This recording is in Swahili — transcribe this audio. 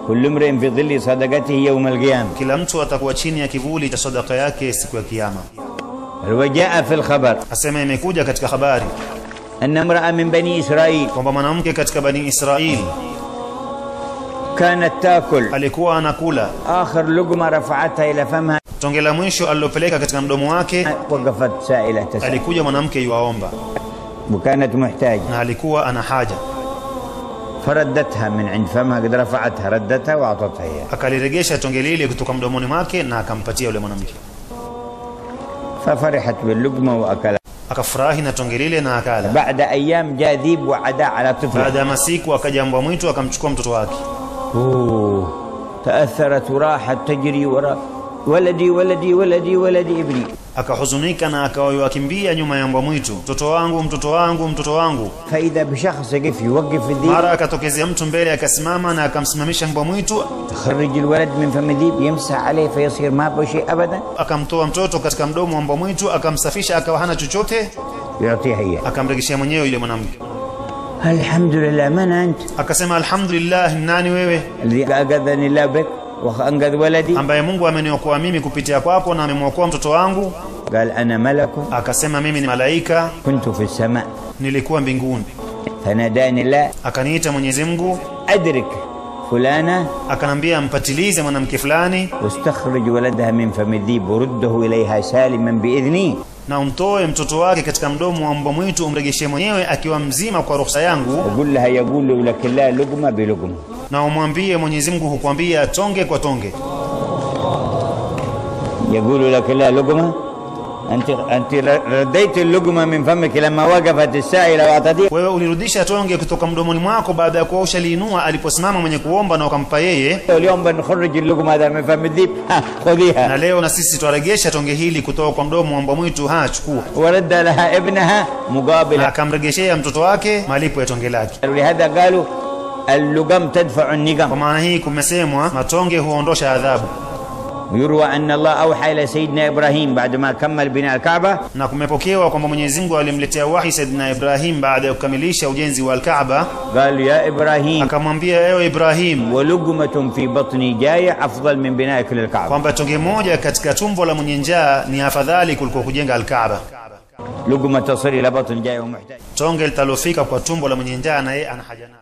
Kullu imri'in fi dhilli sadaqatihi yawm al-qiyamah, kila mtu atakuwa chini ya kivuli cha sadaka yake siku ya kiyama. Wajaa fi al-khabar, asema imekuja katika habari, anna imra'a min bani Israil, kwamba mwanamke katika bani Israil, kanat taakul, alikuwa anakula, akhir luqma rafa'atha ila famha, tonge la mwisho alilopeleka katika mdomo wake, waqafat sa'ila tasal, alikuja mwanamke yuaomba, وكانت محتاجة, na alikuwa ana haja, فردتها من عند فمها قد رفعتها ردتها واعطتها اياها, akaliregesha tonge lile kutoka mdomoni mwake na akampatia yule mwanamke. ففرحت باللقمه واكلها, akafurahi na tonge lile na akala. بعد ايام جاء ذيب وعدا على طفله, baada ya masiku akaja mbwa mwitu akamchukua mtoto wake. تاثرت وراحت تجري وراء ولدي ولدي ولدي ولدي ابني, akahuzunika na akawakimbia nyuma ya mbwa mwitu, mtoto wangu, mtoto wangu, mtoto wangu. فاذا بشخص يقف يوقف الذيب, mara akatokezea mtu mbele akasimama na akamsimamisha mbwa mwitu, خرج الولد من فم الذيب يمسح عليه فيصير ما به شيء ابدا, akamtoa mtoto katika mdomo wa mbwa mwitu akamsafisha akawa hana chochote, يعطيها اياه. akamrejeshia mwenyewe yule mwanamke. الحمد لله من انت؟ Akasema alhamdulillah, nani wewe? الذي انقذني الله بك وانقذ ولدي. Ambaye Mungu ameniokoa mimi kupitia kwako na amemwokoa mtoto wangu. قال انا ملك, Akasema mimi ni malaika, كنت في السماء, nilikuwa mbinguni, فناداني الله, akaniita Mwenyezi Mungu, ادرك فلانه, akanambia mpatilize mwanamke fulani واستخرج ولدها من فم الذيب ورده اليها سالما باذني, na umtoe mtoto wake katika mdomo wa mbwa mwitu umregeshe mwenyewe akiwa mzima kwa ruhusa yangu, وقل لها يقول لك الله لقمه بلقمه. na umwambie Mwenyezi Mungu hukwambia tonge kwa tonge. يقول لك الله لقمه، انت رديت اللقمه من فمك لما وقفت السائله واعطتيه, Wewe ulirudisha tonge kutoka mdomoni mwako baada ya kuwa ushaliinua aliposimama mwenye kuomba na ukampa yeye, واليوم بنخرج اللقمه هذا من فم الذيب, na خذيها. leo na sisi twaregesha tonge hili kutoka kwa mdomo wa mbwa mwitu, ha chukua. ورد لها ابنها Na مقابل. akamregeshea mtoto wake malipo ya tonge lake. ولهذا قالوا اللقم تدفع Kwa النقم. maana hii kumesemwa matonge huondosha adhabu. يروى أن الله أوحى إلى سيدنا إبراهيم بعدما كمل بناء الكعبة, Na kumepokewa kwamba Mwenyezi Mungu alimletea wahi Saidina Ibrahim baada ya kukamilisha ujenzi wa Al-Kaaba, قال يا إبراهيم akamwambia ewe Ibrahim, ولقمة في بطني جايع أفضل من بنائك للكعبة. kwamba tonge moja katika tumbo la mwenye njaa ni afadhali kuliko kujenga Al-Kaaba. لقمة تصل إلى بطن جائع ومحتاج. Tonge litalofika kwa tumbo la mwenye njaa na yeye ana haja nalo.